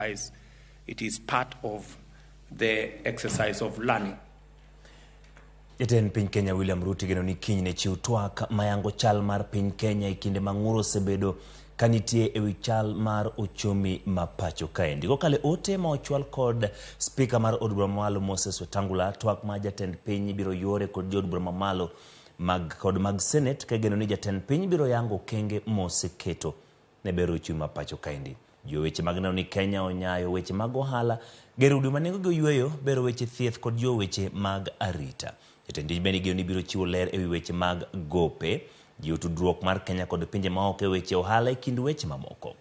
Exercise. It is part of the exercise of learning. Jatend piny Kenya William Ruto igeno ni kiny ne chiw twak mayango chal mar piny Kenya e kinde ma ng'ur osebedo ka nitie e wi chal mar uchumi ma pacho kaendi. Kokalo e ote ma ochwal kod spika mar od bura mamalo Moses Wetangula, twak ma jatend piny biro yore kod jood bura mamalo mag kod mag Senate ka igeno ni jatend piny biro yango okenge moseketo ne bero uchumi ma pacho kaendi. Jiwo weche mag neno ni Kenya onyayo weche mag ohala, gero udi ma nengogi oyweyo, bero weche thieth kod jiwo weche mag arita. Jatend tich bende igeno ni biro chiwo ler ewi weche mag gope, jiwo tudruok mar Kenya kod pinje maoko e weche ohala e kind weche mamoko.